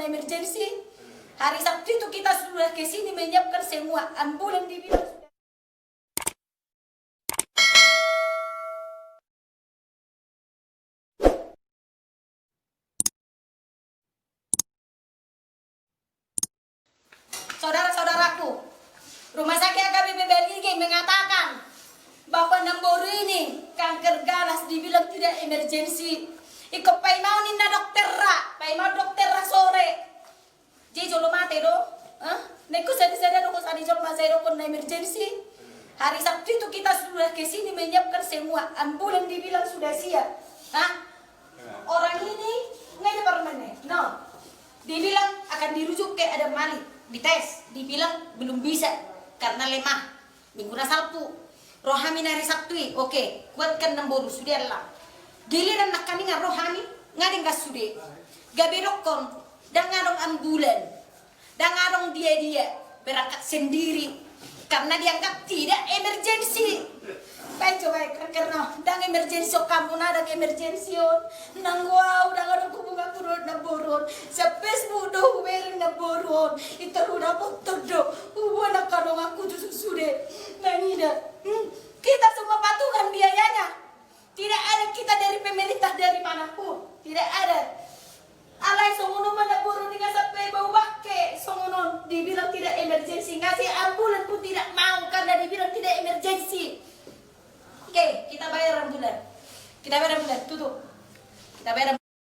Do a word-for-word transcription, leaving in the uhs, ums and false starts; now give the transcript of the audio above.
emergency. Hari Sabtu itu kita sudah ke sini menyiapkan semua, ambulan dibilang sudah. Saudara-saudaraku, Rumah Sakit H K B P Balige mengatakan bahwa Namboru ini kanker ganas, dibilang tidak emergency. Ingkon paimahon ninna dokterna, paimahon dokterna sore. Jadi jolo mate do. Hah? Nengko sada-sada do, sada jolo mate do, kon na emergency. Hari Sabtu itu kita sudah ke sini menyiapkan semua, ambulan dibilang sudah siap. Hah? Orang ini nggak ada permennya. No. Dibilang akan dirujuk ke Adam Malik, dites, dibilang belum bisa karena lemah. Minggu na salpu. Ro hami na hari Sabtu i, oke, kuatkan Namboru, sude allang. Giliran nangkaningan ro hami, nga denggan sude. Gabe dokkon, ndang adong ambulan, ndang adong dia-dia, berangkat sendiri. Karena dianggap tidak emergency. Baik, coba, karena ndang emergency on, hamu na ndang emergency on. Nanggo au ndang adong hubunganku dohot Namboru on. Sian Facebook do hubereng Namboru on. Intor hudapot do. Huboan angka donganku tu sude. Nangida. Hmm. Kita semua patungan biayanya. Tidak ada kita dari pemerintah dari mana pun. Tidak ada. Alai songon on ma Namboru.